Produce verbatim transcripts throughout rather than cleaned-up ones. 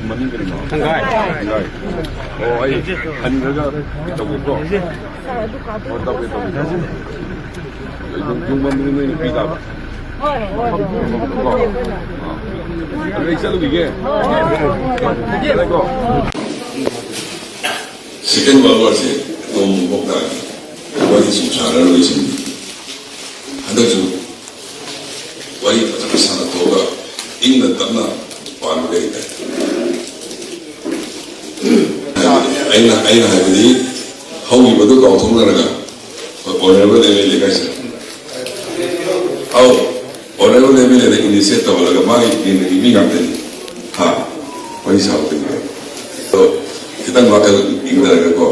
ꯃꯃꯤꯡ ꯀꯔꯤꯅꯣ? ꯊꯪꯒꯥꯏ꯫ ꯊꯪꯒꯥꯏ꯫ ꯑꯣ, ꯑꯩ ꯍꯟꯈ꯭ꯔꯒ ꯇꯧꯒꯦꯀꯣ꯫ ꯑꯣ, ꯇꯧꯒꯦ, ꯇꯧꯒꯦ, ꯇꯧꯒꯦ꯫ ꯌꯨꯝ, ꯌꯨꯝ ꯃꯝꯕꯗꯤ ꯅꯣꯏ ꯅꯨꯄꯤ ꯇꯥꯕ? ꯍꯣꯏ, ꯍꯣꯏ, ꯍꯣꯏ꯫ ꯀꯣ? ꯑꯥ꯫ ꯑꯗꯨ ꯑꯩ ꯆꯠꯂꯨꯈꯤꯒꯦ꯫ ꯆꯠꯂꯦꯀꯣ꯫ Second World War ꯁꯦ ꯑꯇꯣꯡꯕ ꯃꯄꯣꯛ ꯇꯥꯈꯤ꯫ ꯋꯥꯔꯤ ꯁꯨꯝ ꯁꯥꯟꯅꯔꯣꯏꯁꯤꯡ꯫ ꯍꯟꯗꯛꯁꯨ ꯋꯥꯔꯤ ꯐꯖꯅ ꯁꯥꯟꯅꯊꯣꯛꯑꯒ ꯏꯪꯅ ꯇꯞꯅ ꯄꯥꯟꯕ ꯂꯩꯇꯦ꯫ ꯑꯩꯅ, ꯑꯩꯅ ꯍꯥꯏꯕꯗꯤ ꯍꯧꯈꯤꯕꯗꯨ ꯀꯥꯎꯊꯣꯛꯅꯔꯒ Honorable M L A ꯒꯥꯏꯁꯦ꯫ ꯑꯧ, Honorable M L A the initiate ꯇꯧꯍꯜꯂꯒ ꯃꯥꯒꯤ ꯇꯤꯝꯒꯤ ꯃꯤ ꯉꯥꯛꯇꯅꯤ꯫ ꯍꯥ? ꯋꯥꯔꯤ ꯁꯥꯕꯗꯒꯤ꯫ ꯑꯗꯣ ꯈꯤꯇꯪ ꯋꯥꯈꯜ ꯏꯪꯊꯔꯒꯀꯣ,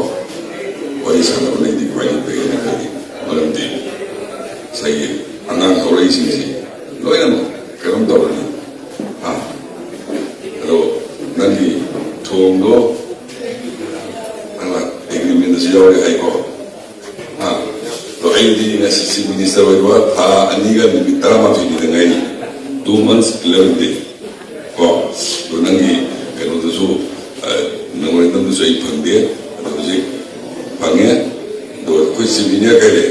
ꯋꯥꯔꯤ ꯁꯥꯟꯅꯕꯅꯗꯤ ꯈ꯭ꯋꯥꯏꯗꯒꯤ ꯐꯩꯌꯦꯅ ꯈꯜꯂꯤ꯫ ꯃꯔꯝꯗꯤ ꯉꯁꯥꯏꯒꯤ ꯑꯉꯥꯡ ꯍꯧꯔꯛꯏꯁꯤꯡꯁꯤ ꯂꯣꯏꯅꯃꯛ ꯀꯩꯅꯣꯝ ꯇꯧꯔꯅꯤ꯫ ꯍꯥ? ꯑꯗꯣ ꯅꯪꯒꯤ ꯊꯣꯡꯗꯣ ꯅꯪꯅ agreement ꯗꯁꯨ ꯌꯥꯎꯔꯦ ꯍꯥꯏꯀꯣ꯫ ꯑꯥ, ꯑꯗꯣ ꯑꯩꯗꯤ ꯉꯁꯤ Chief Minister ꯑꯣꯏꯕ ꯊꯥ ꯑꯅꯤꯒ ꯅꯨꯃꯤꯠ ꯇꯔꯥꯃꯥꯊꯣꯏꯅꯤꯗ ꯉꯥꯏꯔꯤ, two months eleven day꯫ ꯀꯣ, ꯑꯗꯣ ꯅꯪꯒꯤ ꯀꯩꯅꯣꯗꯨꯁꯨ, ꯑ, memorandum ꯗꯨꯁꯨ ꯑꯩ ꯐꯪꯗꯦ, ꯑꯗꯣ ꯍꯧꯖꯤꯛ ꯐꯪꯉꯦ꯫ ꯑꯗꯣ ꯑꯩꯈꯣꯏ Chief Engineer ꯀꯩ ꯂꯩ?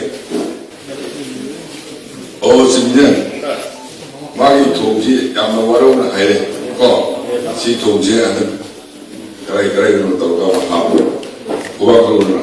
ꯑꯣ, Chief Engineer, ꯃꯥꯒꯤ ꯊꯣꯡꯁꯤ ꯌꯥꯝꯅ ꯋꯥꯔꯧꯅ ꯍꯥꯏꯔꯦ꯫ ꯀꯣ, ꯁꯤ ꯊꯣꯡꯁꯦ ꯍꯟꯗꯛ ꯀꯔꯥꯏ ꯀꯔꯥꯏꯗꯅꯣ ꯇꯧꯔꯒ ꯑꯃ ꯍꯥꯞꯄꯣ꯫ ꯈꯨꯕꯥꯛ ꯈꯨꯔꯨꯝꯅ꯫